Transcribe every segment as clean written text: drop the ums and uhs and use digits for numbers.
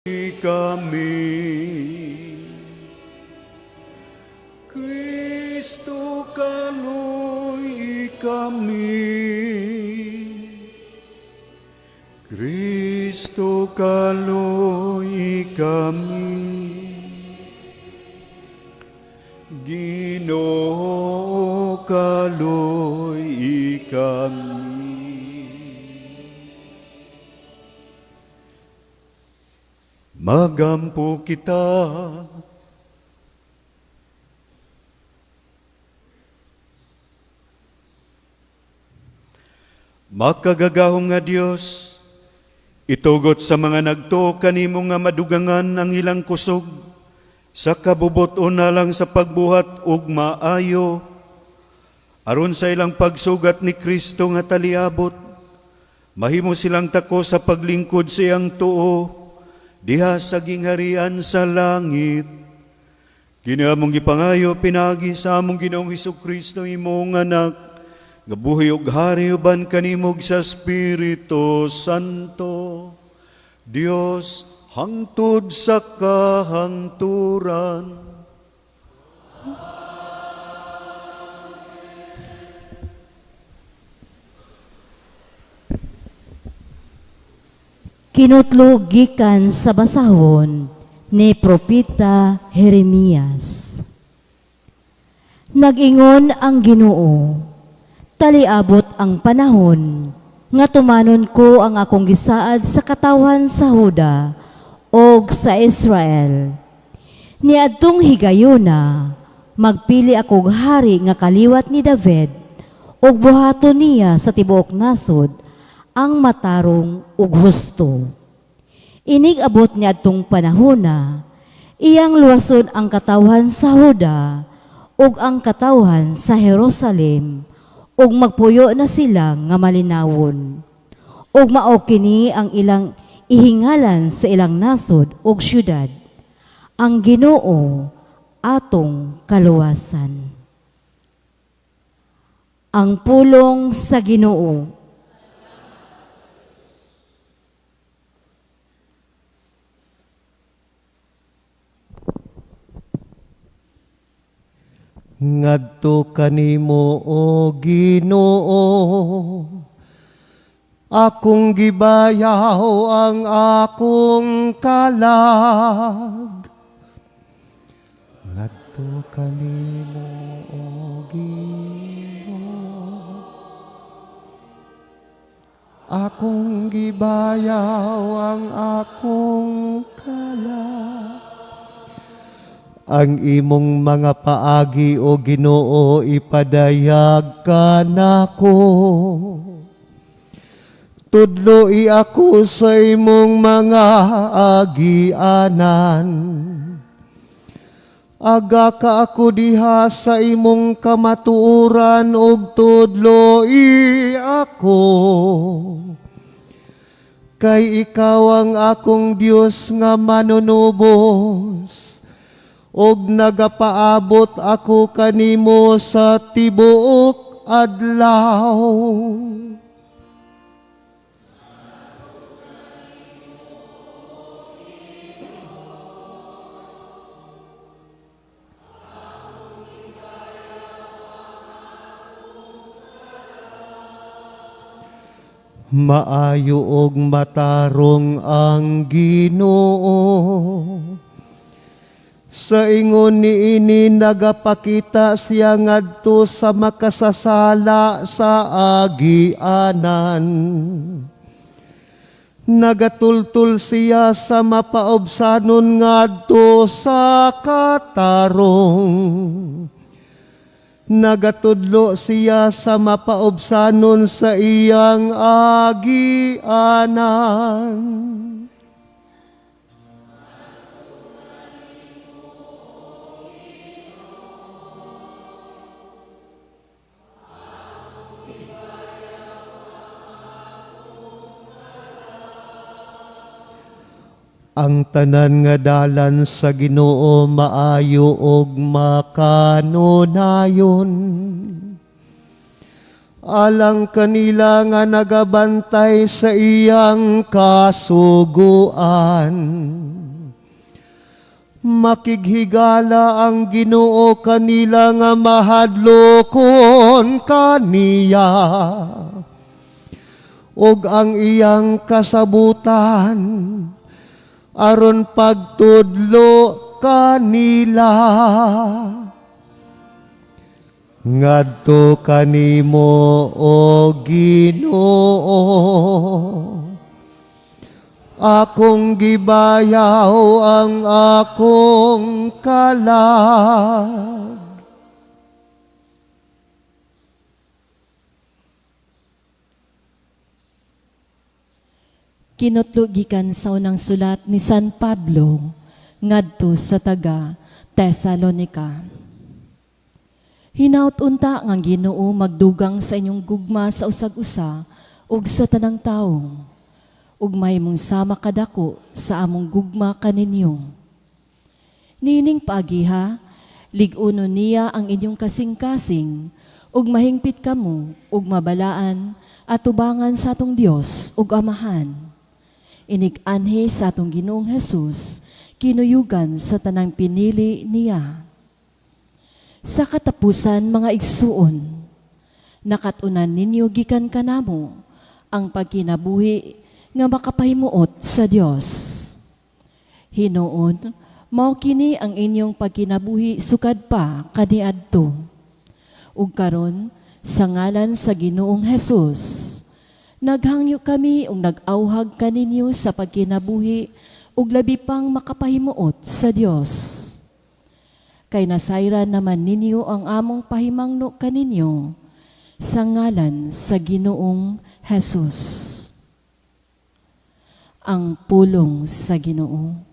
Kami. Kristo, kaloy kami. Kristo, kaloy kami. Ginoo, kaloy kami. Magampo kita. Makagagahom nga Dios, itugot sa mga nagtuo kanimo nga madugangan ang ilang kusog sa kabubut-on alang sa pagbuhat og maayo, aron sa ilang pagsugat ni Kristo nga taliabot, mahimo silang tako sa paglingkod sa iyang tuo diha sa gingharian sa langit. Kini among gipangayo pinaagi sa among Ginoong Hesus Kristo, imong Anak, nga buhi ug hari uban kanimo sa Espiritu Santo, Dios hangtod sa kahangturan. Kinutlo gikan sa basahon ni Propeta Jeremias. Nag-ingon ang Ginoo, taliabot ang panahon nga tumanon ko ang akong gisaad sa katawhan sa Huda og sa Israel. Niadtong higayuna, magpili akog hari nga kaliwat ni David ug buhaton niya sa tibuok nasod ang matarong ug husto. Inig abot niadtong panahona, iyang luwason ang katawhan sa Huda ug ang katawhan sa Jerusalem ug magpuyo na sila nga malinawon. Ug mao kini ang ilang ihingalan sa ilang nasod ug syudad, ang Ginoo atong kaluwasan. Ang pulong sa Ginoo. Ngadto kanimo, o Ginoo, akong gibayaw ang akong kalag. Ngadto kanimo, o Ginoo, akong gibayaw ang akong kalag. Ang imong mga paagi, o Ginoo, ipadayag kanako. Tudloi ako sa imong mga agianan. Aga ka ako diha sa imong kamatuoran ug tudloi ako. Kay ikaw ang akong Dios nga manunubos, ug nagapaabot ako kanimo sa tibuok adlaw. Maayo og matarong ang Ginoo. Sa ingon niini nagapakita siya ngadto sa makasasala sa agianan. Nagatultul siya sa mapaobsanon ngadto sa katarong. Nagatudlo siya sa mapaobsanon sa iyang agianan. Ang tanan nga dalan sa Ginoo maayo og makanunayon. Alang kanila nga nagabantay sa iyang kasuguan. Makighigala ang Ginoo kanila nga mahadlokon kaniya ug ang iyang kasabutan aron pagtudlo kanila. Ngadto kanimo, o Ginoo, akong gibayaw ang akong kalag. Kinutlo gikan sa unang sulat ni San Pablo ngadto sa taga Tesalonica. Hinaut unta nga ang Ginoo magdugang sa inyong gugma sa usag-usa ug sa tanang tawo, ug mahimong sama kadako sa among gugma kaninyo. Niining paagiha, lig-uno niya ang inyong kasing-kasing ug mahingpit kamo ug mabalaan atubangan sa atong Dios ug Amahan. Inig-anhi sa atong Ginoong Hesus, kinuyugan sa tanang pinili niya. Sa katapusan, mga igsuon, nakat-unan ninyo gikan kanamo ang pagkinabuhi nga makapahimuot sa Dios. Hinuon, mao kini ang inyong pagkinabuhi sukad pa kaniadto. Ug karon, sa ngalan sa Ginoong Hesus, naghangyo kami ug nag-awhag kaninyo sa pagkinabuhi ug labi pang makapahimuot sa Dios. Kay nasayran naman ninyo ang among pahimangno kaninyo sa ngalan sa Ginoong Hesus. Ang pulong sa Ginoo.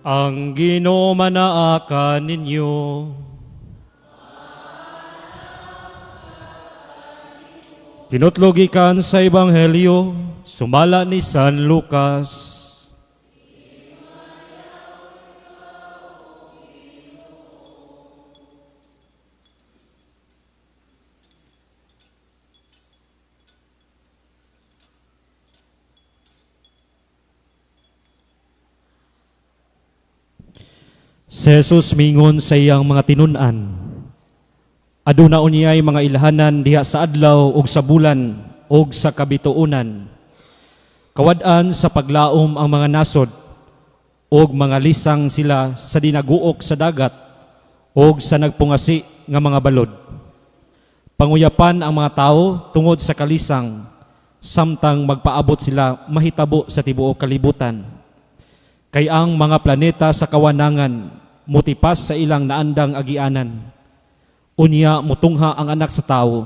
Ang Ginoo manaa kaninyo. Kinutlo gikan sa Ebanghelyo sumala ni San Lucas. Si Jesus mingon sa iyang mga tinun-an, "Aduna unyay mga ilhanan diha sa adlaw ug sa bulan ug sa kabituonan. Kawad-an sa paglaom ang mga nasod ug mga lisang sila sa dinaguok sa dagat ug sa nagpungasi nga mga balod. Panguyapan ang mga tao tungod sa kalisang samtang magpaabot sila mahitabo sa tibuok kalibutan. Kay ang mga planeta sa kawanangan mutipas sa ilang naandang agianan. Unya mutungha ang anak sa tawo.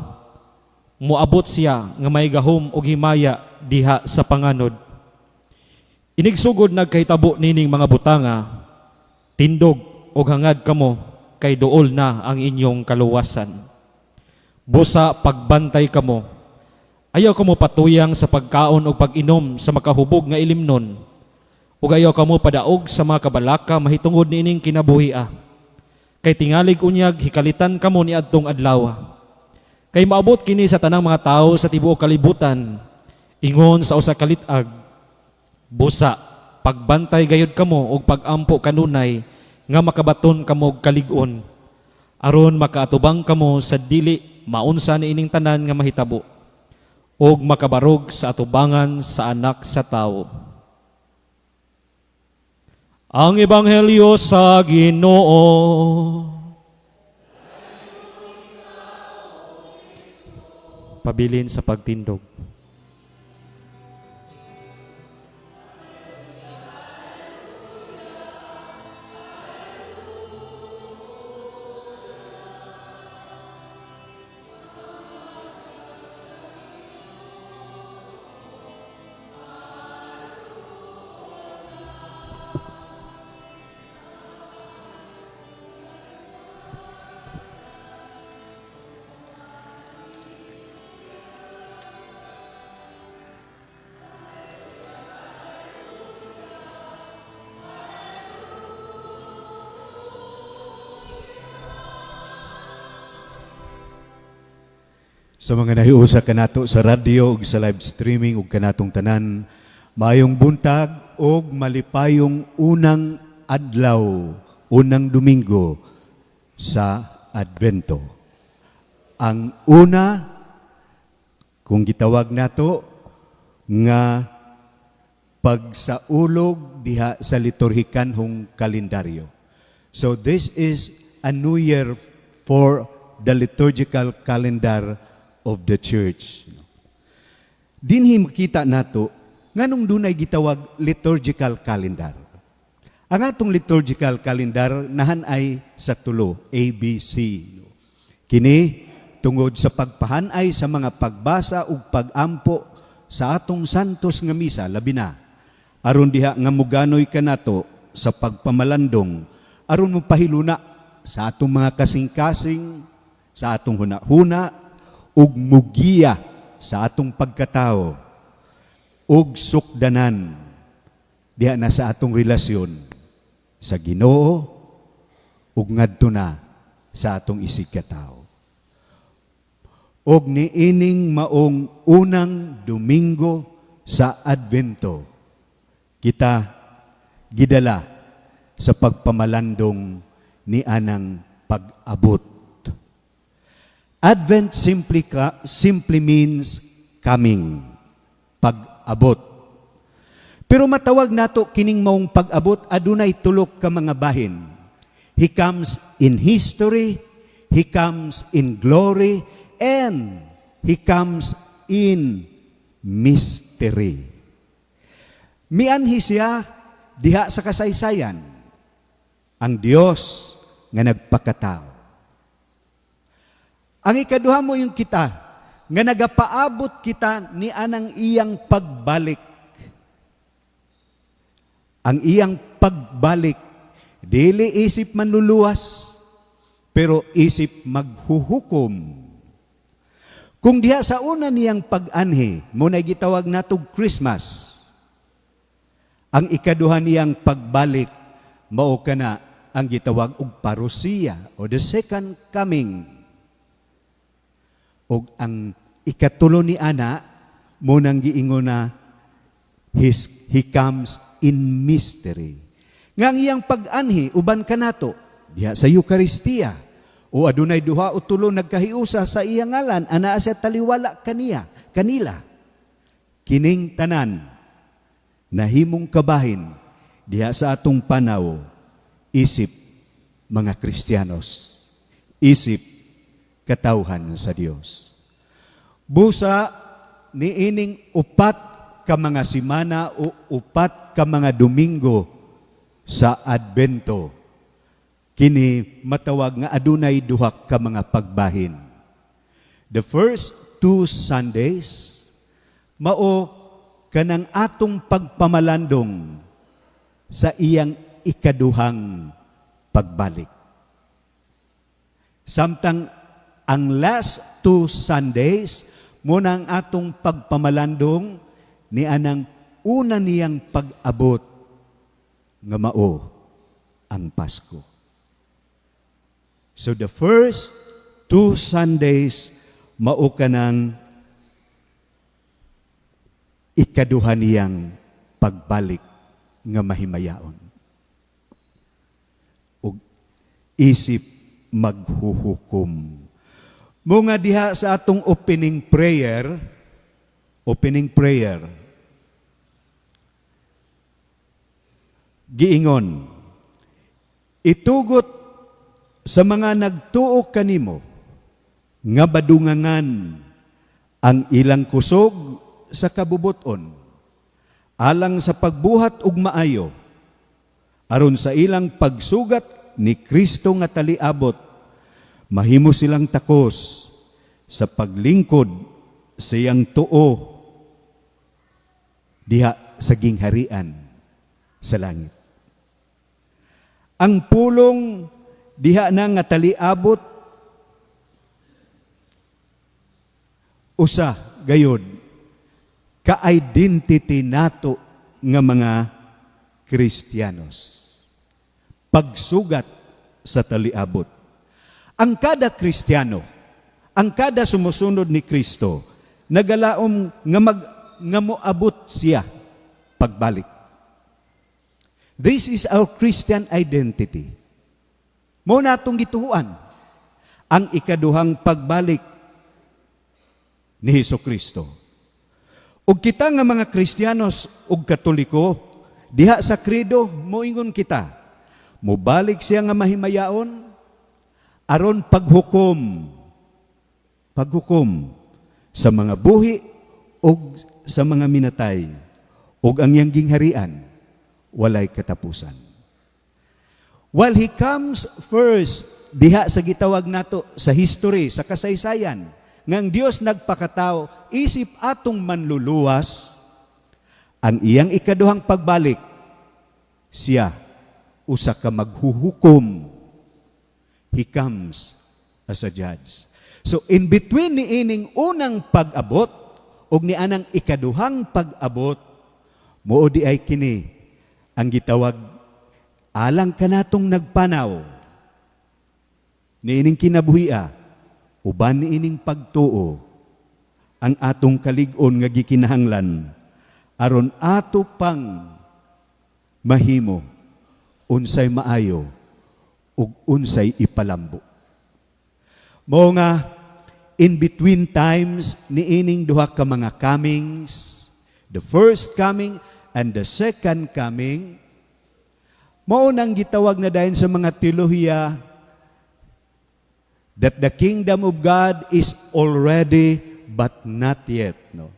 Muabot siya nga may gahom og himaya diha sa panganod. Inigsugod nagkahitabo nining mga butanga, tindog og hangad kamo kay duol na ang inyong kaluwasan. Busa pagbantay kamo. Ayaw kamo patuyang sa pagkaon og pag-inom sa makahubog nga ilimnon. Ug ayaw kamo padaog sa mga kabalaka mahitungod niining kinabuhia. Kay tingalig unyag hikalitan kamo niadtong adlaw. Kay maabot kini sa tanang mga tawo sa tibuok kalibutan. Ingon sa usa ka lit-ag, busa pagbantay gayud kamo og pagampo kanunay nga makabaton kamo og kalig-on aron makaatubang kamo sa dili maunsa niining tanan nga mahitabo ug makabarog sa atubangan sa Anak sa Tawo. Ang Ebanghelyo sa Ginoo. Pabilin sa pagtindog. Sa mga nahiusa kanato sa radyo ug sa live streaming ug kanatong tanan, maayong buntag ug malipayong unang adlaw, unang Domingo sa Advento. Ang una, kung gitawag nato nga pagsaulog diha sa liturhikanhong kalendaryo. So this is a new year for the liturgical calendar of the church. Dinhi makita nato nganong dunay gitawag liturgical calendar. Ang atong liturgical calendar nahan-ay sa tulo, A, B, C. Kini tungod sa pagpahanay sa mga pagbasa ug pagampo sa atong santos nga misa, labi na aron diha nga muganoy kanato sa pagpamalandong, aron mopahiluna sa atong mga kasing-kasing, sa atong huna-huna, ug mugiya sa atong pagkatao ug sukdanan diha na sa atong relasyon sa Ginoo ug ngadto na sa atong isigkatawo. Og niining maong unang Domingo sa Advento, kita gidala sa pagpamalandong ni anang pag-abot. Advent simply means coming, pag-abot. Pero matawag nato kining maong pag-abot, adunay tulo ka mga bahin. He comes in history, He comes in glory, and He comes in mystery. Mianhi siya diha sa kasaysayan, ang Dios nga nagpakatao. Ang ikaduha mo yung kita, nga nagapaabot kita ni anang iyang pagbalik. Ang iyang pagbalik, dili isip manluluwas, pero isip maghuhukom. Kung diha sa una niyang pag-anhi, mao na gitawag natog Christmas, ang ikaduha niyang pagbalik, mao kana ang gitawag og parousia o the second coming. Og ang ikatulo ni ana, mao nang giingon na he comes in mystery. Nga ang iyang pag-anhi uban kanato diha sa Eucharistia, o adunay duha o tulo nagkahiusa sa iyang ngalan, anaa siya taliwala kaniya, kanila. Kining tanan nahimong kabahin diha sa atong panaw isip mga Kristiyanos, isip katawhan sa Dios. Busa niining 4 ka mga simana o 4 ka mga Domingo sa Advento, kini matawag nga adunay duha ka mga pagbahin. The first 2 Sundays mao kanang atong pagpamalandong sa iyang ikaduhang pagbalik. Samtang ang last 2 Sundays muna ang atong pagpamalandong ni anang una niyang pag-abot nga mao ang Pasko. So the first 2 Sundays mao kanang Ikaduha niyang pagbalik nga mahimayaon. Ug isip maghuhukom. Mao nga diha sa atong opening prayer, giingon, "Itugot sa mga nagtuo kanimo nga badungangan ang ilang kusog sa kabubuton alang sa pagbuhat og maayo, aron sa ilang pagsugat ni Kristo nga taliabot mahimo silang takos sa paglingkod sa iyang tuo diha sa gingharian sa langit." Ang pulong diha na nga taliabot usa gayod ka-identity nato nga mga Kristiyanos. Pagsugat sa taliabot. Ang kada Kristiyano, ang kada sumusunod ni Kristo, nagalaom nga moabot siya pagbalik. This is our Christian identity. Mao na atong gituohan ang ikaduhang pagbalik ni Hesus Kristo. Ug kita nga mga Kristiyanos ug Katoliko, diha sa credo moingon kita, mobalik siya nga mahimayaon aron paghukom sa mga buhi ug sa mga minatay, ug ang iyang gingharian walay katapusan. While he comes first diha sa gitawag nato sa history, sa kasaysayan, nga ang Dios nagpakatao isip atong manluluwas, ang iyang ikaduhang pagbalik, siya usa ka maghuhukom. He comes as a judge. So in between ni ining unang pag-abot ug ni anang ikaduhang pag-abot, mao di ay kini ang gitawag alang kanatong nagpanaw niining kinabuhia uban niining pagtuo, ang atong kalig-on nga gikinahanglan aron ato pang mahimo unsay maayo ug unsay ipalambo. Mao nga in between times niining duha ka mga comings, the first coming and the second coming, mao nang gitawag na dayon sa mga teolohiya that the kingdom of God is already but not yet, no?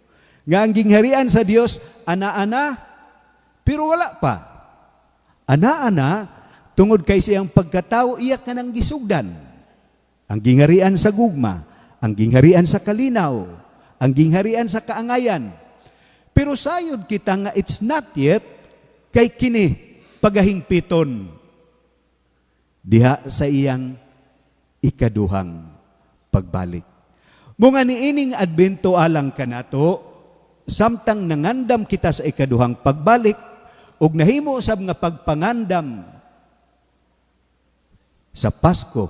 Nga ang gingharian sa Dios ana-ana pero wala pa. Ana-ana tungod kay siyang pagkatao iya kanang gisugdan. Ang gingharian sa gugma, ang gingharian sa kalinaw, ang gingharian sa kaangayan. Pero sayod kita nga it's not yet kay kini pagahingpiton diha sa iyang ikaduhang pagbalik. Mao nga niining Adbento alang kanato, samtang nangandam kita sa ikaduhang pagbalik ug nahimo usab nga pagpangandam sa Pasko,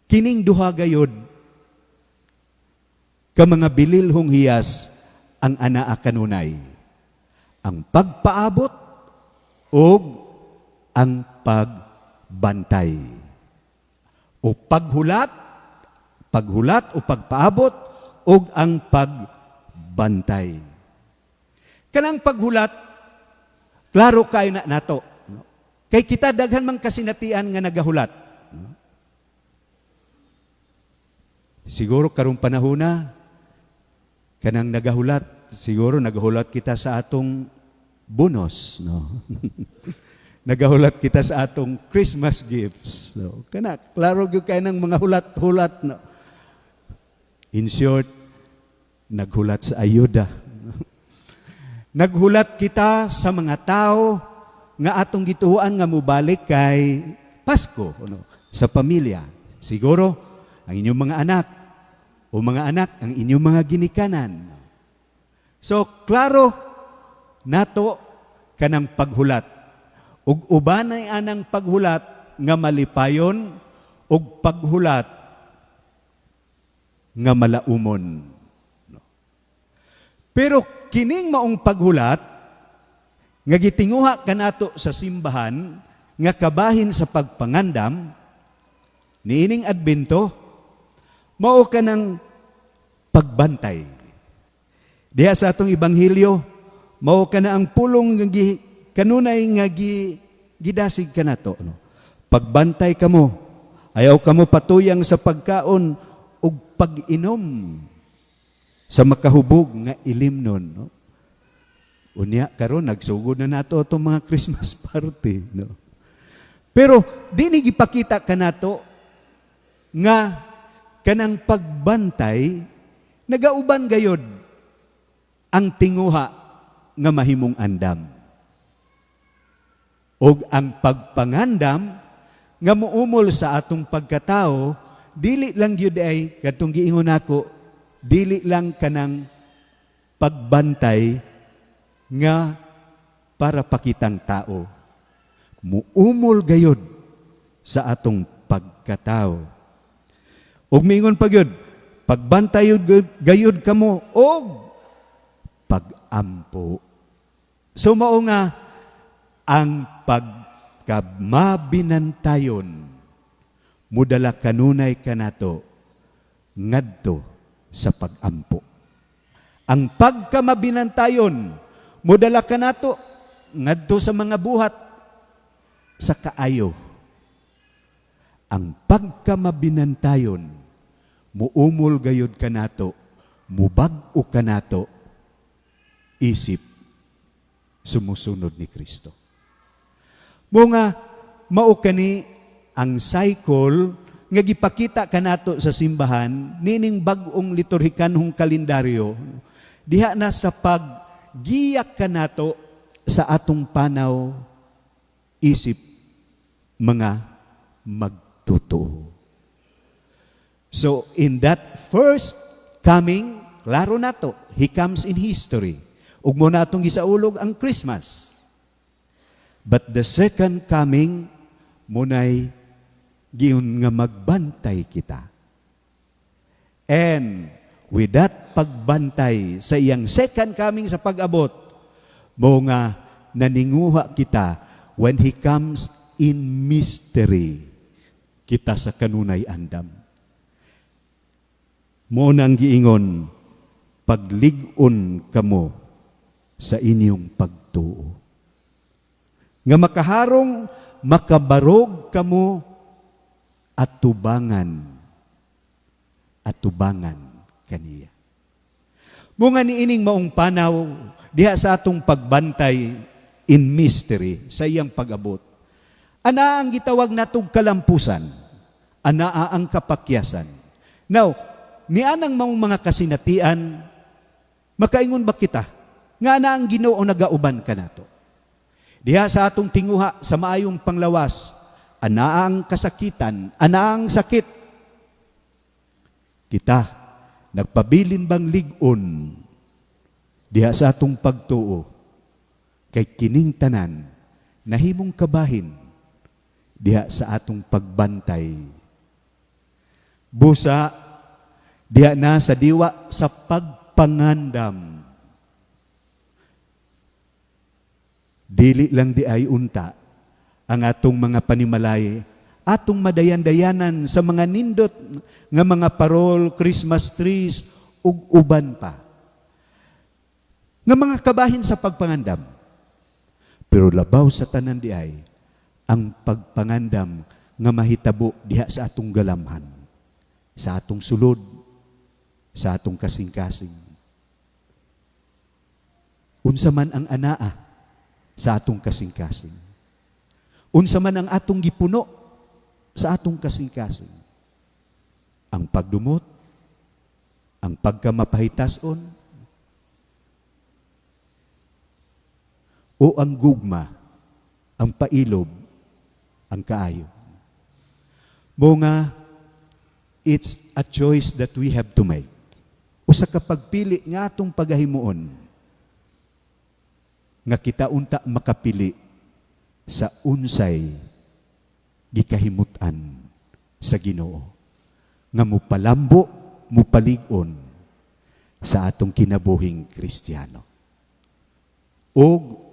kining duha gayod ka mga bililhong hiyas ang anaa kanunay: ang pagpaabot ug ang pagbantay o paghulat, paghulat o pagpaabot ug ang pagbantay. Kanang paghulat, klaro kayo na nato, no? Kay kita daghan mang kasinatian nga nagahulat, no? Siguro karong panahona kanang nagahulat, siguro nagahulat kita sa atong bonus, no? Nagahulat kita sa atong Christmas gifts. No? Kana, klaro gyud kay ng mga hulat-hulat. No? In short, naghulat sa ayuda. Naghulat kita sa mga tao nga atong gituohan nga mobalik kay Pasko, no? Sa pamilya. Siguro, ang inyong mga anak o mga anak, ang inyong mga ginikanan. So, klaro nato kanang paghulat. Ug uban ay anang paghulat nga malipayon ug paghulat nga malaumon. No. Pero kining maong paghulat nga gitinguha kanato sa simbahan nga kabahin sa pagpangandam niining Adbento, mao kanang pagbantay. Diha sa atong ebanghelyo, mao kana ang pulong nga kanunay nga gidasig kanato, no? Pagbantay kamo, ayaw kamo patuyang sa pagkaon ug pag-inom sa makahubog nga ilimnon, no? Unya karon nagsugod na nato atong mga Christmas party, no? Pero dini gipakita kanato nga kanang pagbantay nagauban gayod ang tinguha nga mahimong andam. Og ang pagpangandam nga muumol sa atong pagkatao, dili lang gyud ay kadtong giingon nako, dili lang kanang pagbantay nga para pakitang tao. Muumol gayod sa atong pagkatao. Ug miingon pa gyud, pagbantay gayud kamo og pagampo. So mao nga ang pagkamabinantayon mudala kanunay kanato ngadto sa pagampo. Ang pagkamabinantayon mudala kanato ngadto sa mga buhat sa kaayo. Ang pagkamabinantayon muumol gayud kanato, mubag-o kanato isip sumusunod ni Kristo. Mao nga mao kani ang cycle nga gipakita kanato sa simbahan nining bag-ong liturhikanhong kalendaryo diha na sa paggiyak kanato sa atong panaw isip mga magtotoo. So in that first coming, klaro nato, He comes in history. Ug mao na atong gisaulog ang Christmas. But the second coming, munay giun nga magbantay kita. And with that pagbantay sa iyang second coming sa pag-abot, mao nga naninguha kita when He comes in mystery, kita sa kanunay andam. Mao nang giingon, paglig-on kamo sa inyong pagtuo. Nga makaharong, makabarog kamo at tubangan kaniya. Mao nga niining maong panaw diha sa atong pagbantay in mystery sa iyang pag-abot. Ana ang gitawag natog kalampusan. Anaa ang kapakyasan. Now, nianang maong mga kasinatian, makaingon ba kita nga ana ang Ginoo nagauban kanato? Diha sa atong tinguha sa maayong panglawas, ana ang kasakitan, ana ang sakit. Kita, nagpabilin bang lig-on diha sa atong pagtuo kay kining tanan nahimong kabahin diha sa atong pagbantay? Busa diha na sa diwa sa pagpangandam. Dili lang di ay unta ang atong mga panimalay, atong madayan-dayanan sa mga nindot nga mga parol, Christmas trees, ug uban pa nga mga kabahin sa pagpangandam. Pero labaw sa tanan di ay ang pagpangandam nga mahitabo diha sa atong galamhan, sa atong sulod, sa atong kasing-kasing. Unsa man ang anaa sa atong kasing-kasing. Unsa man ang atong gipuno sa atong kasing-kasing. Ang pagdumot, ang pagkamapahitason, o ang gugma, ang pailob, ang kaayo. Mao nga, it's a choice that we have to make. Usa ka pagpili nga atong pagahimuon, nga kita unta makapili sa unsay gikahimutan sa Ginoo nga mupalambo, mupalig-on. sa atong kinabuhing Kristiyano. Og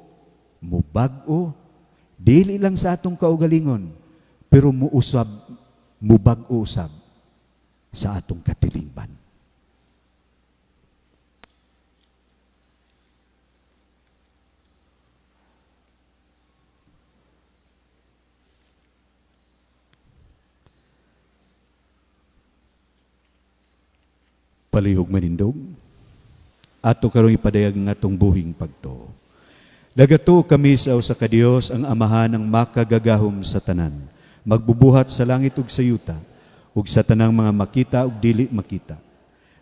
mubag-o dili lang sa atong kaugalingon, pero muusab, mubag-o usab sa atong katilingban. Palihog manindog, ato karong ipadayag ng atong buhing pagtuo. Nagatuo kami sa usa ka Dios, ang Amahan ang makagagahom sa tanan, magbubuhat sa langit ug sa yuta, ug sa tanang mga makita ug dili makita.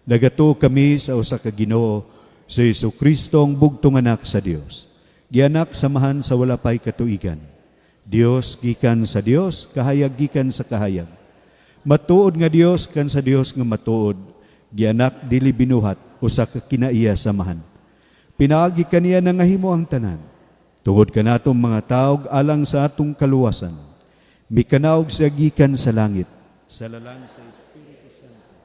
Nagatuo kami sa usa ka Ginoo, sa Jesu Kristo, ang bugtong anak sa Dios. Gianak sa Amahan sa wala pay katuigan. Dios gikan sa Dios, kahayag gikan sa kahayag. Matuod nga Dios kan sa Dios nga matuod, gianak dili binuhat, usa ka kinaiya sa Amahan. Pinaagi kaniya nangahimo ang tanan. Tungod kanatong mga tawo alang sa atong kaluwasan, mikanaog siya gikan sa langit. Sa lalang sa Espiritu Santo,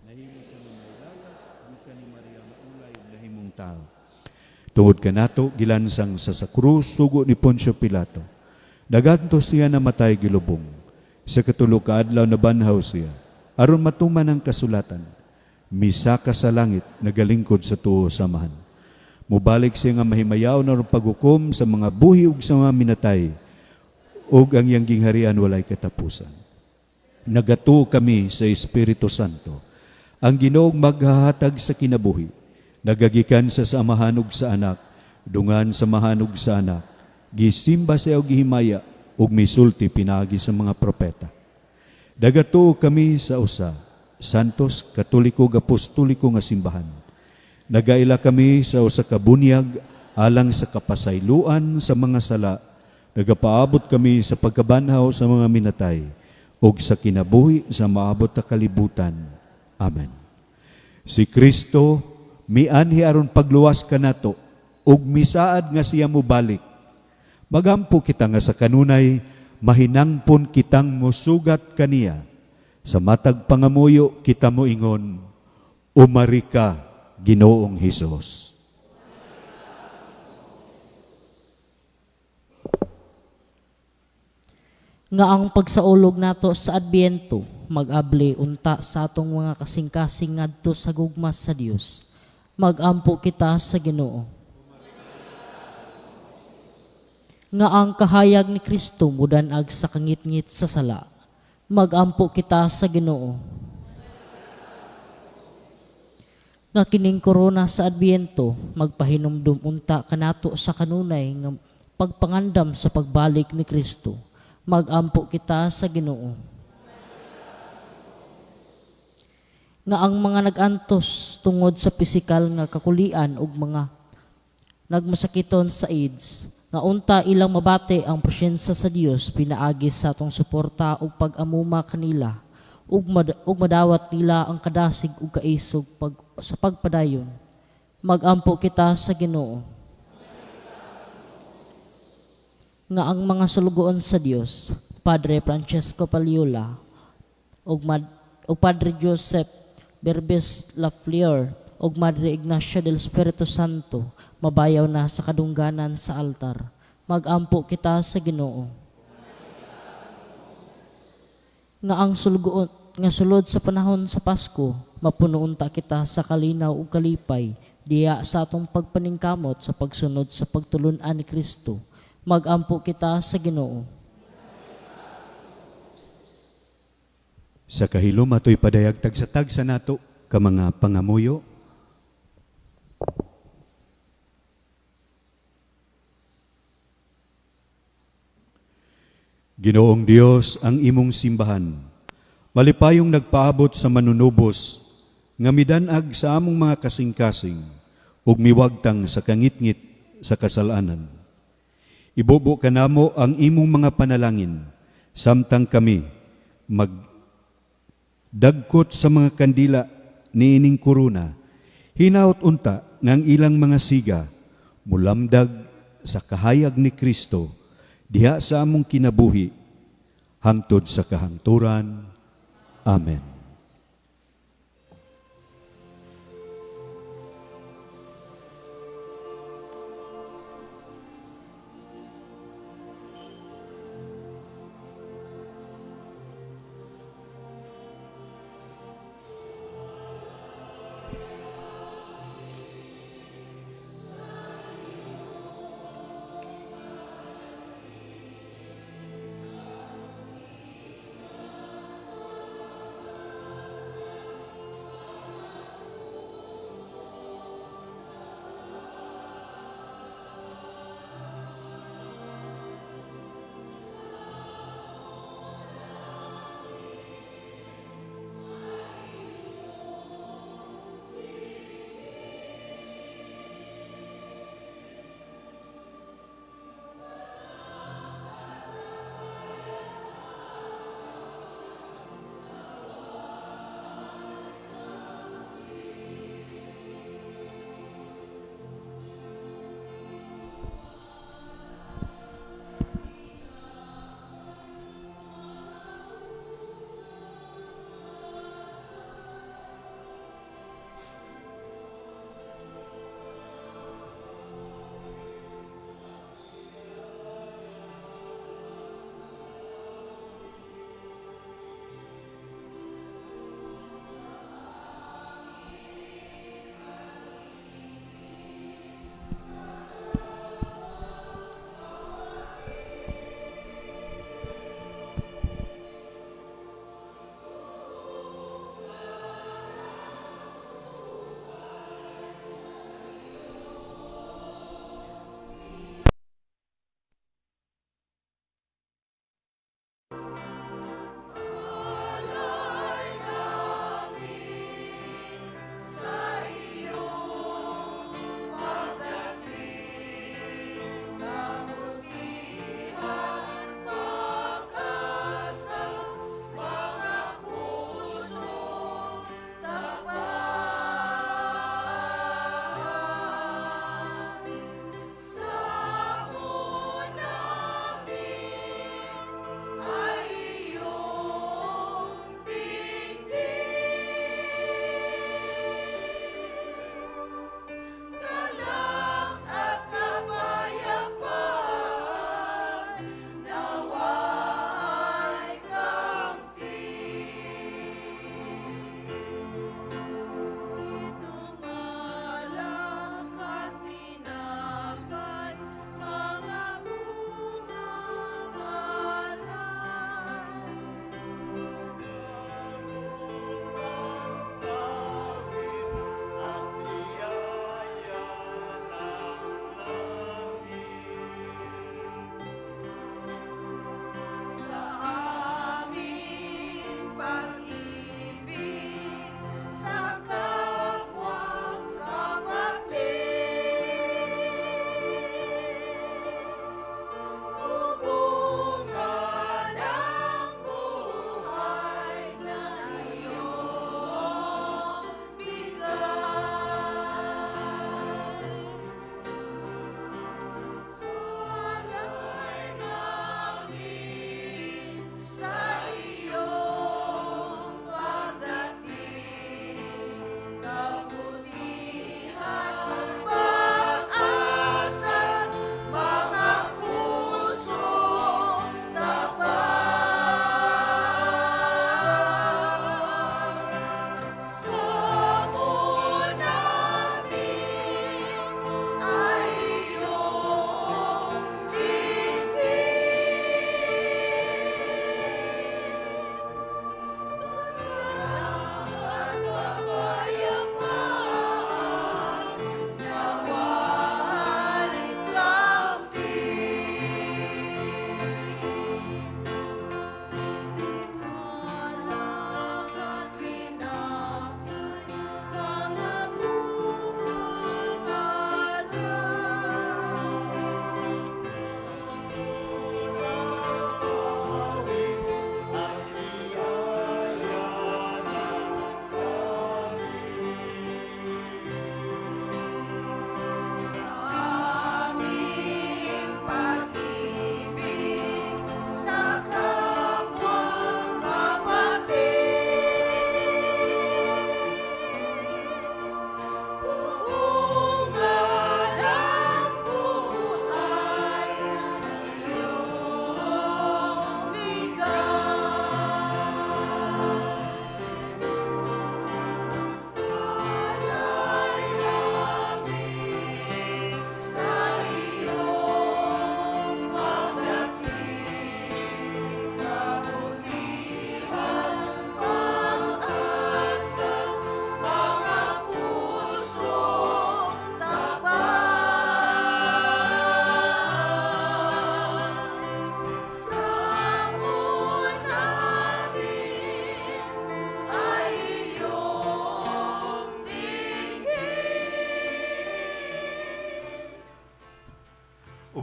nahimo sa mga lawas, gikan ni Maria nga ulay, nahimong tao. Tungod kanato gilansang sa krus sugo ni Poncio Pilato. Nagantos siya, namatay, gilubong. Sa katulo ka adlaw nabanhaw siya, aron matuman ang kasulatan. Misaka sa langit, nagalingkod sa tuo sa Amahan. Mubalik siya nga mahimayaw na paghukom sa mga buhi ug sa mga minatay, ug ang iyang gingharian walay katapusan. Nagatuo kami sa Espiritu Santo, ang Ginoong maghahatag sa kinabuhi, nagagikan sa Amahan ug sa Anak, dungan sa Amahan ug sa Anak, gisimba siya og gihimaya ug misulti pinaagi sa mga propeta. Nagatuo kami sa usa, Santos, Katoliko ug Apostoliko nga simbahan. Nagaila kami sa usa ka bunyag alang sa kapasayloan sa mga sala. Nagapaabot kami sa pagkabanhaw sa mga minatay ug sa kinabuhi sa maabot na kalibutan. Amen. Si Kristo mianhi aron pagluwas kanato ug misaad nga siya mobalik. Magampo kita nga sa kanunay mahinangpon kitang mosugat kaniya. Sa matag pangamuyo kita moingon, Umari ka, Ginoong Hesus. Nga ang pagsaulog nato sa Adbyento mag-abli unta sa atong mga kasing-kasing ngadto sa gugma sa Dios. Magampo kita sa Ginoo. Nga ang kahayag ni Kristo mudan-ag sa kangitngit sa sala. Magampo kita sa Ginoo. Nga kining korona sa Adbyento magpahinumdum unta kanato sa kanunay nga pagpangandam sa pagbalik ni Kristo. Magampo kita sa Ginoo. Nga ang mga nag-antos tungod sa pisikal nga kakulian ug mga nagmasakiton sa AIDS, nga unta ilang mabati ang presensya sa Dios pinaagi sa atong suporta ug pag-amuma kanila, ug madawat nila ang kadasig ug kaisog sa pagpadayon. Magampo kita sa Ginoo. Nga ang mga sulugoon sa Dios, Padre Francesco Paliola ug Padre Joseph Berbes Lafleur ug Madre Ignacia del Espiritu Santo mabayaw na sa kadungganan sa altar. Magampo kita sa Ginoo. Nga ang sulugoon nga sulod sa panahon sa Pasko, mapuno unta kita sa kalinaw ug kalipay diya sa atong pagpaningkamot sa pagsunod sa pagtulun-an ni Kristo. Magampo kita sa Ginoo. Sa kahilom ato'y padayag tagsa-tagsa nato ka mga pangamuyo. Ginoong Dios, ang imong simbahan, malipayong nagpaabot sa manunubos, nga midanag sa among mga kasing-kasing, ug miwagtang sa kangitngit sa kasalanan. Ibubo kanamo ang imong mga panalangin, samtang kami magdagkot sa mga kandila niining korona, hinaut unta nga ang ilang mga siga mulamdag sa kahayag ni Kristo diha sa among kinabuhi hangtod sa kahangturan. Amen.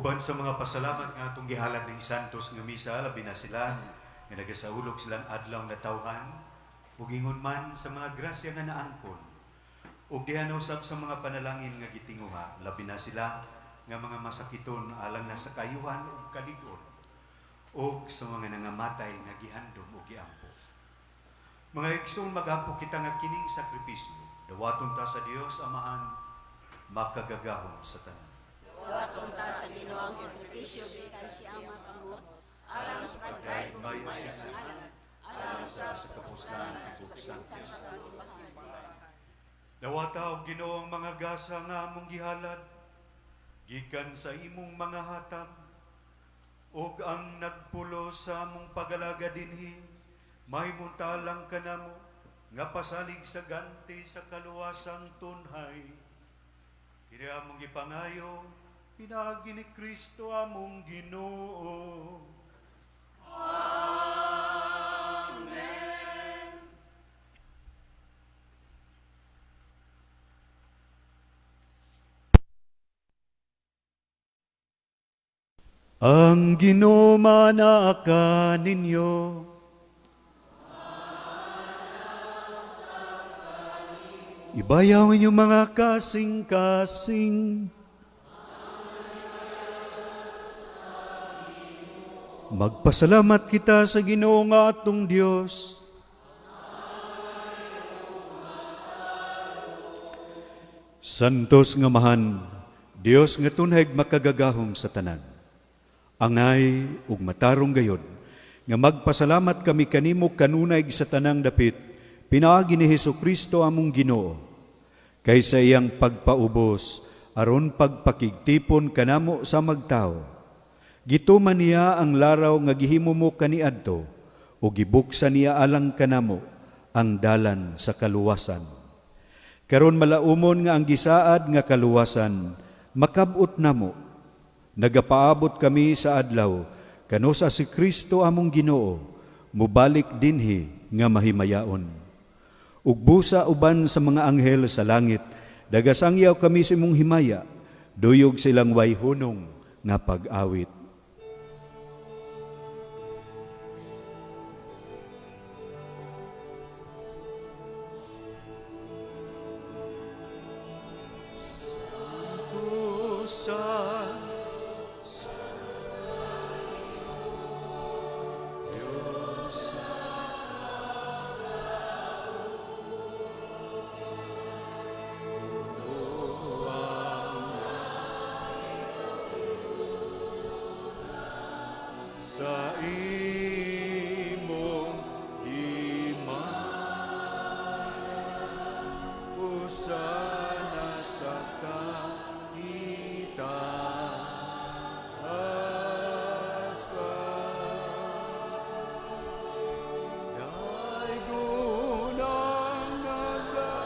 Uban sa mga pasalamat nga atong gihalad ning Santos nga misa, labi na sila nga nagasaulog silang adlaw nga tawhan, ug ingon man sa mga grasya nga naangkon, ug diha na usab sa mga panalangin nga gitinguha, labi na sila nga mga masakiton alang na sa kayuhan ug kalig-on, ug sa mga nangamatay nga gihandom ug giampo. Mga igsoon, magampo kita nga kining sakripisyo, dawaton ta sa Dios Amahan, makagagahom sa tanan. Dawaton ta sa Ginoo ang sakripisyo gikan sa iyang mga kamot alang sa Pagdayeg maayo sa iyang ngalan, alang sa kapuslan ug sa. Dawata og Ginoo ang mga gasa nga among gihalad gikan sa imong mga hatag ug ang nagpulos sa among pagalaga dinhi mahimong talang kanamo nga pasalig sa ganti sa kaluwasang tunhay. Kini among gipangayo pinaagi ni Kristo among Ginoo. Amen. Ang Ginoo manaa kaninyo. Ibayaw ang inyong mga kasing-kasing. Magpasalamat kita sa Ginoo nga atong Dios. Santos nga Amahan, Dios nga tunhay makagagahom sa tanan. Angay ug matarong gayod nga magpasalamat kami kanimo kanunay sa tanang dapit pinaagi ni Hesukristo among Ginoo. Kay sa iyang pagpaubos aron pagpakigtipon kanamo sa magtao. Gituman niya ang laraw nga gihimo mo kaniadto ug gibuksan niya alang kanamo ang dalan sa kaluwasan. Karon malaumon nga ang gisaad nga kaluwasan makab-ot namo. Nagapaabot kami sa adlaw kano sa si Kristo among Ginoo mubalik dinhi nga mahimayaon. Ug busa uban sa mga anghel sa langit, dagasangyaw kami sa imong himaya, duyog silang way hunong nga pag-awit. Santo, Santo, Diyos, sa imong himaya, Hosana sa kaitaasan. Daygon ang nagaanhi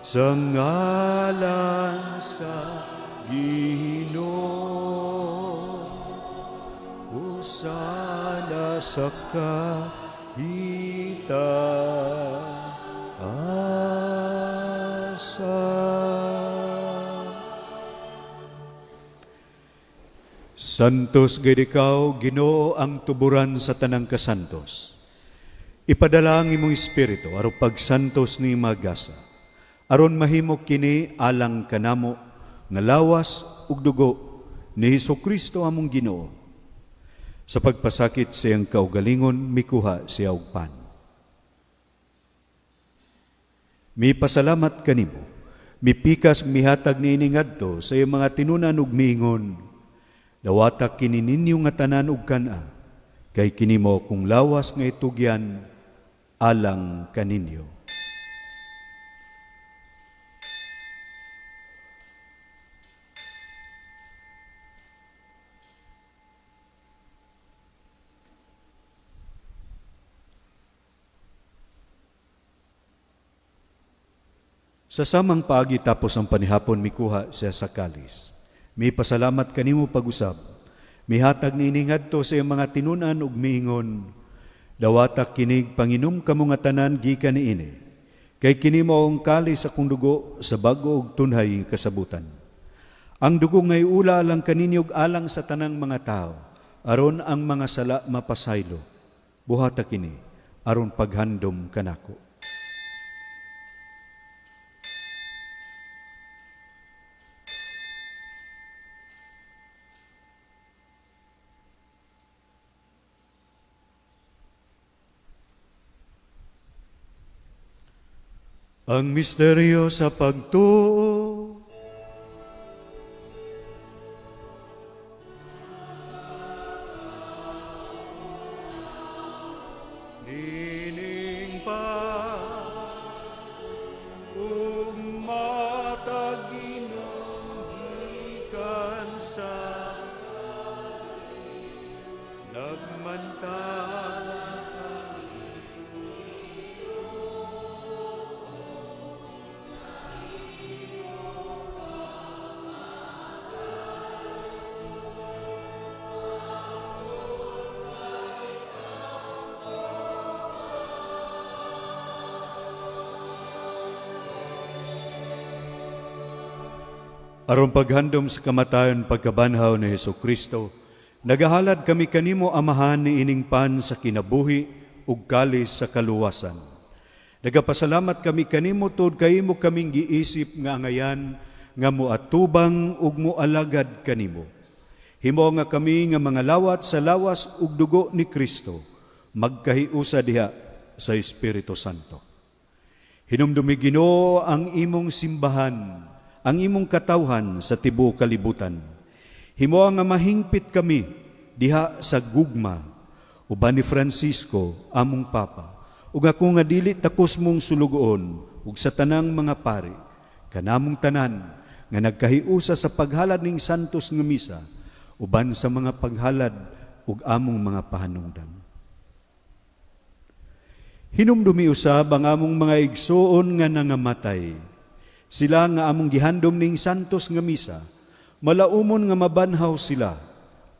sa ngalan sa Ginoo. Hosana sa kaitaasan. Santos gid ikaw, Ginoo, ang tuburan sa tanang kasantos. Ipadala ang imong espiritu aron pagsantos ni magasa. Aron mahimo kini alang kanamo nga lawas ug dugo ni Hesukristo among Ginoo. Sa pagpasakit sa iyang kaugalingon, mikuha siya og pan. Mipasalamat kanimo, mipikas mihatag niini ngadto sa iyang mga tinunan ug miingon, dawata kini ninyo nga tanan ug kan-a, kay kini mao akong lawas nga itugyan alang kaninyo. Sa samang paagi tapos ang panihapon mikuha siya sa kalis. Mipasalamat kanimo pag-usab. Mihatag niini ngadto sa iyang mga tinunan ug miingon, dawata kinig panginom kamo nga tanan gikan niini. Kay kini mao ang kalis sa akong dugo sa bag-o ug tunhay kasabutan. Ang dugo ngay ula alang kaninyo ug alang sa tanang mga tao, aron ang mga sala mapasaylo. Buhata kini aron paghandom kanako. Ang misteryo sa pagtuo. Nining pa ug matag gikan sa nagmantala Aron paghandom sa kamatayon pagkabanhaw ni Hesus Kristo, nagahalad kami kanimo Amahan ni ining pan sa kinabuhi ug kalis sa kaluwasan. Nagapasalamat kami kanimo tuod kay imo kaming giisip nga angayan nga moatubang ug moalagad kanimo. Himo nga kami nga mga lawat sa lawas ug dugo ni Kristo, magkahiusa diha sa Espiritu Santo. Hinumdumi Ginoo ang imong simbahan, ang imong katawhan sa tibuok kalibutan. Himo nga mahingpit kami diha sa gugma uban ni Francisco among Papa ug ako nga dili takos mong sulugoon ug sa tanang mga pari kanamong tanan nga nagkahiusa sa paghalad ning santos nga misa uban sa mga paghalad ug among mga pahanungdan. Hinumdumi usab ang among mga igsoon nga nangamatay. Sila nga among gihandom ning santos nga misa, malaumon nga mabanhaw sila,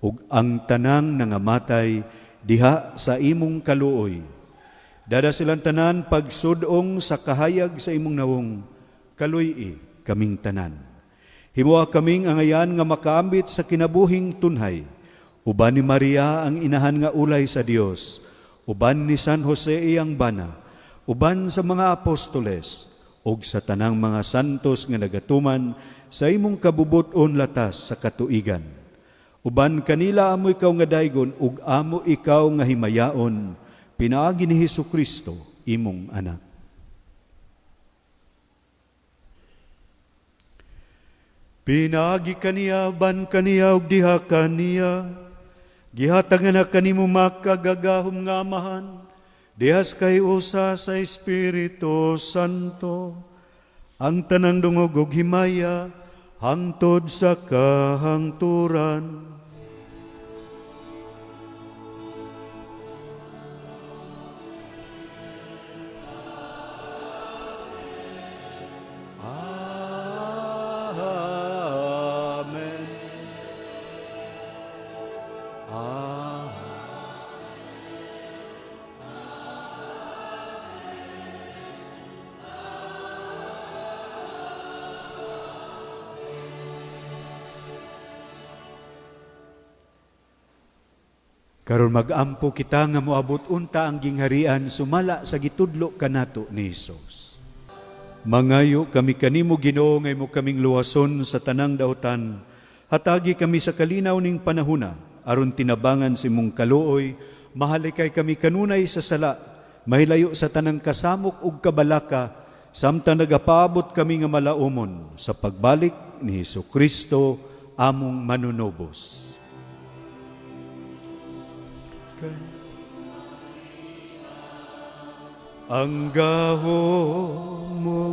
ug ang tanang nangamatay diha sa imong kaluoy. Dada silang tanan pagsudong sa kahayag sa imong nawong, kaluy-i kaming tanan. Himoa kaming angayan nga makaambit sa kinabuhing tunhay, uban ni Maria ang inahan nga ulay sa Dios, uban ni San Jose iyang bana, uban sa mga apostoles, ug sa tanang mga santos nga nagatuman sa imong kabubut-on latas sa katuigan. Uban kanila amo ikaw nga daygon ug amo ikaw nga himayaon, pinaagi ni Hesus Kristo imong anak. Pinaagi kaniya, uban kaniya ug diha kaniya, gihatagan na kanimo makagagahom nga Amahan, dihas kay usa sa Espiritu Santo, ang tanang dungog ug himaya, hangtod sa kahangturan. Amen. Amen. Karon mag-ampo kita nga moabot unta ang gingharian sumala sa gitudlo kanato ni Hesus. Mangayo kami kanimo Ginoo nga imo kaming luwason sa tanang dautan. Hatagi kami sa kalinaw ning panahuna aron tinabangan sa imong kaluoy, mahalikay kami kanunay sa sala, mahilayo sa tanang kasamok ug kabalaka, samtang nagapaabot kami nga malaumon sa pagbalik ni Hesus Kristo among manunubos. Ang gahom mo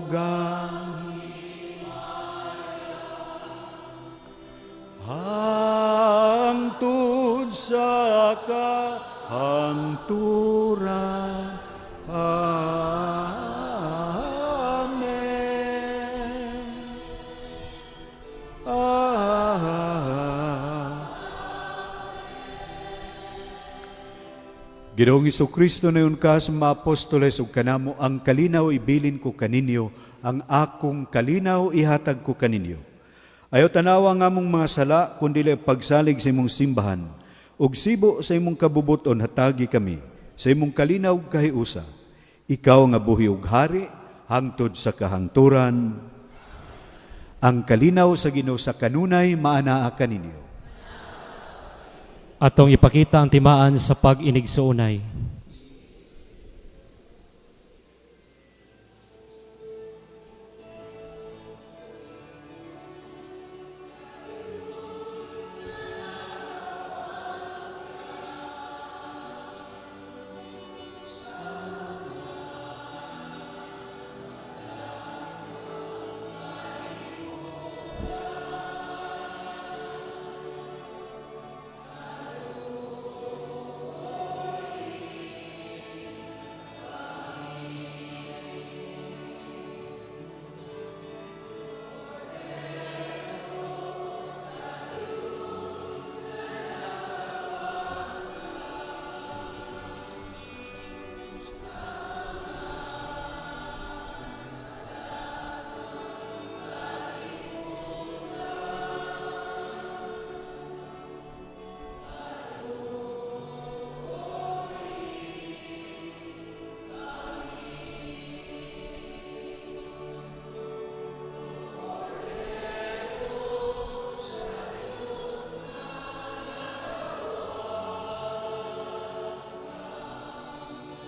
hangtod sa kahangturan. Amen. Ah. Ginoong Kristo nayon ka sa mga apostoles ug kanamo ang kalinaw ibilin ko kaninyo, ang akong kalinaw ihatag ko kaninyo. Ayaw tanawa nga among mga sala, kundi pagsalig sa imong simbahan. Ug sibo sa imong kabubuton hatagi kami, sa imong kalinaw kahiusa. Ikaw nga buhi ug hari, hangtod sa kahangturan. Ang kalinaw sa Ginoo sa kanunay maanaa kaninyo. Atong ipakita ang timaan sa pag-inigsuonay.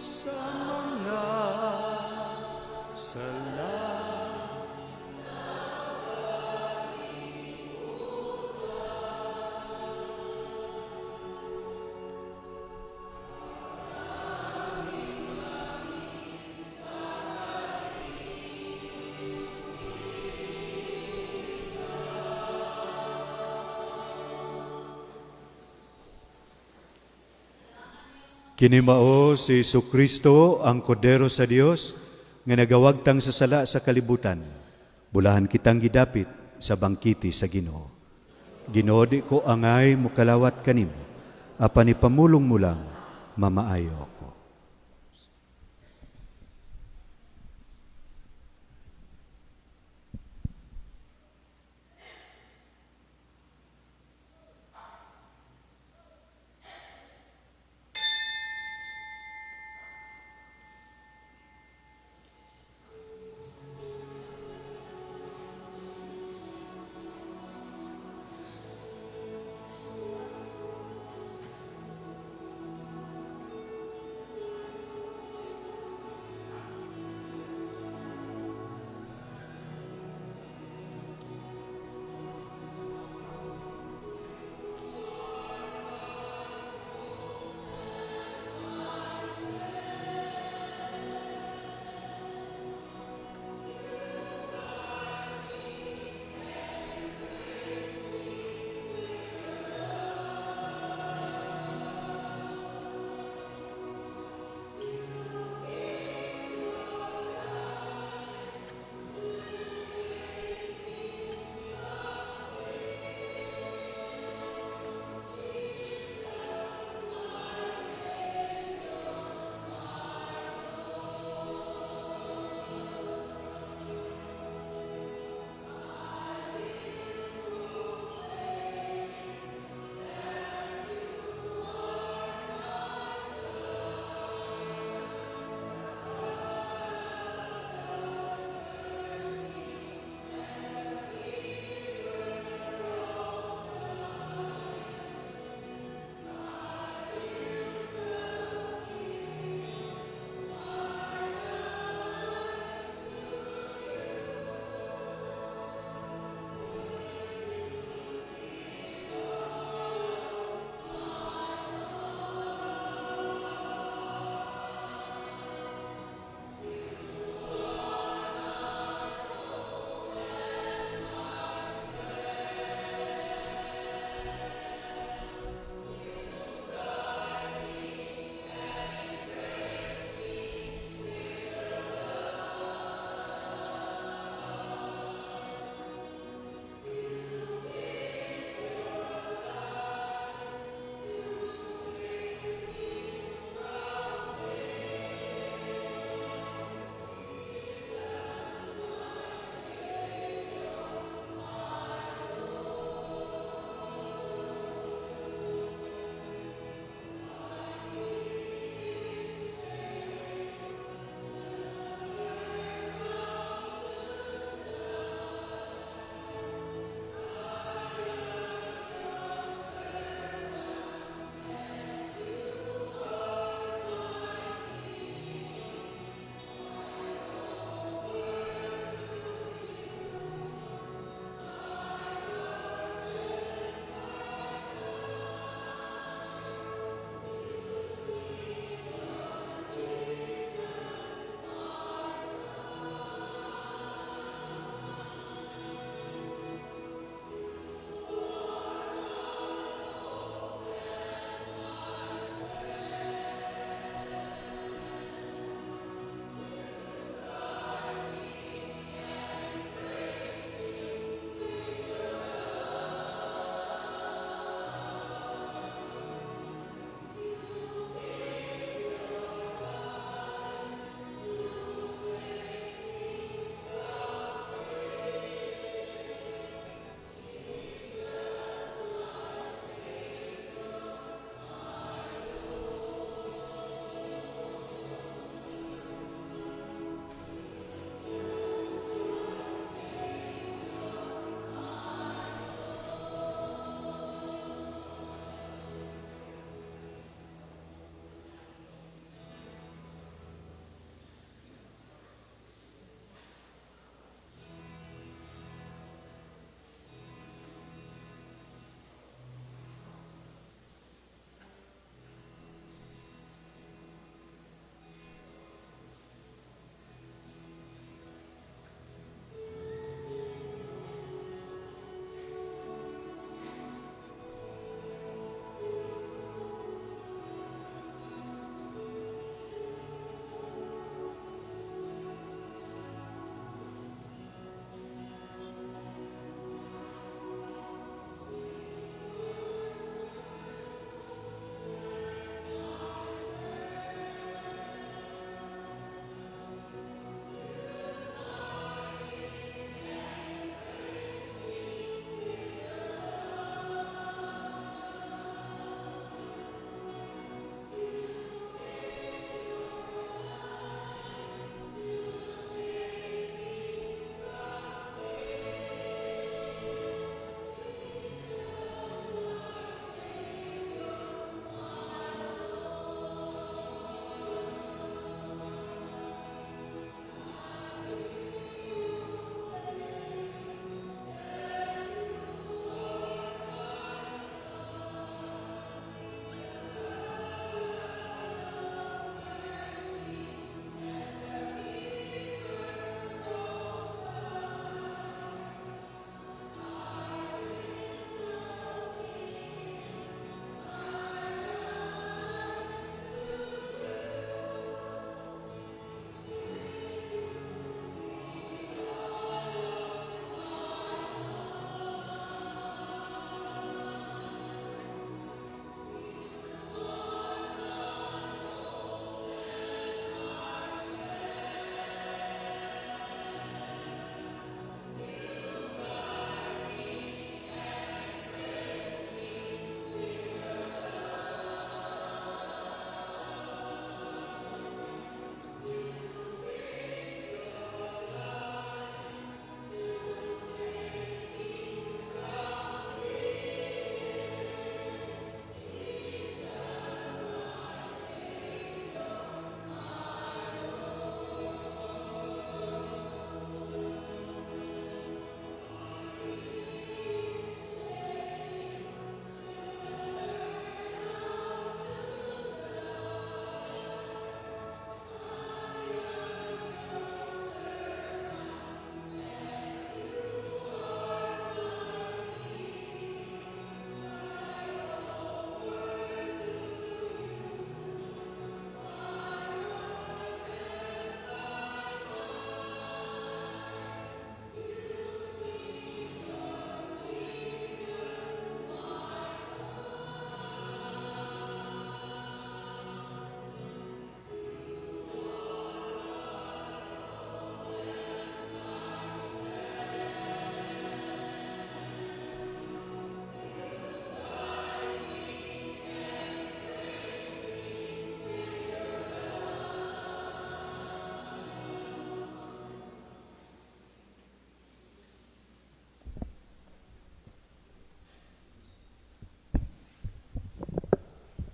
Sa mga sala. Kini mao si Kristo ang Kordero sa Dios nga nagawagtang sa sala sa kalibutan. Bulahan kitang gidapit sa bangkiti sa Ginoo. Ginoo, di ko angay mukalawat kanimo, apan ipamulong mo lang mamaayo ako.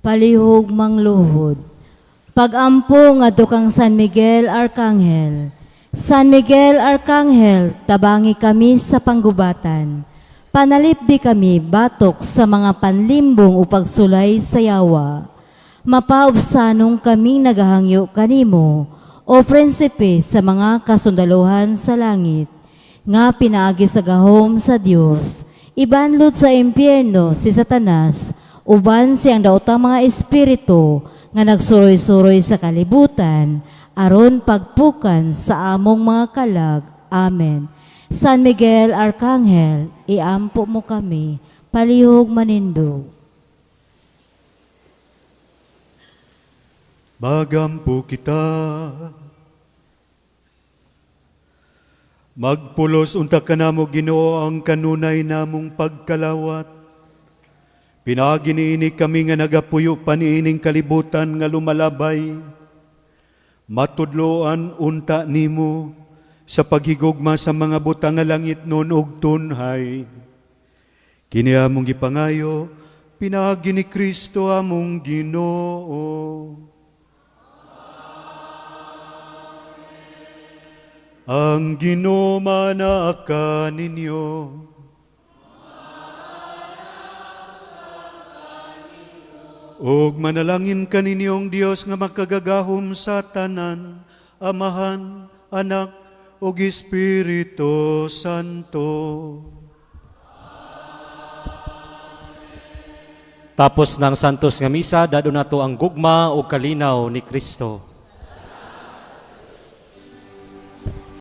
Palihog mangluhod. Pagampo ngadto kang San Miguel Arcangel. San Miguel Arcangel, tabangi kami sa panggubatan. Panalipdi kami batok sa mga panlimbong o pagsulay sa yawa. Mapaubsanong kaming nagahangyo kanimo, o prinsipe sa mga kasundaluhan sa langit, nga pinaagi sa gahom sa Dios, ibanlod sa impyerno si Satanas, uban siyang daotang mga espiritu nga nagsuroy-suroy sa kalibutan, aron pagpukan sa among mga kalag. Amen. San Miguel Arcangel, iampo mo kami, palihog manindog. Magampo kita. Magpulos unta kanamo, Ginoo, ang kanunay namong pagkalawat. Pinaagi niini kami nga nagapuyo pa niining kalibutan nga lumalabay. Matudloan unta nimo sa paghigugma sa mga butang nga langitnon ug tunhay. Kini among gipangayo pinaagi ni Kristo among Ginoo. Ang Ginoo manaa ninyo. Ug manalangin kaninyong Dios nga makagagahom sa tanan, Amahan, Anak, ug Espiritu Santo. Tapos ng Santos nga Misa, dadon nato ang gugma ug kalinaw ni Kristo.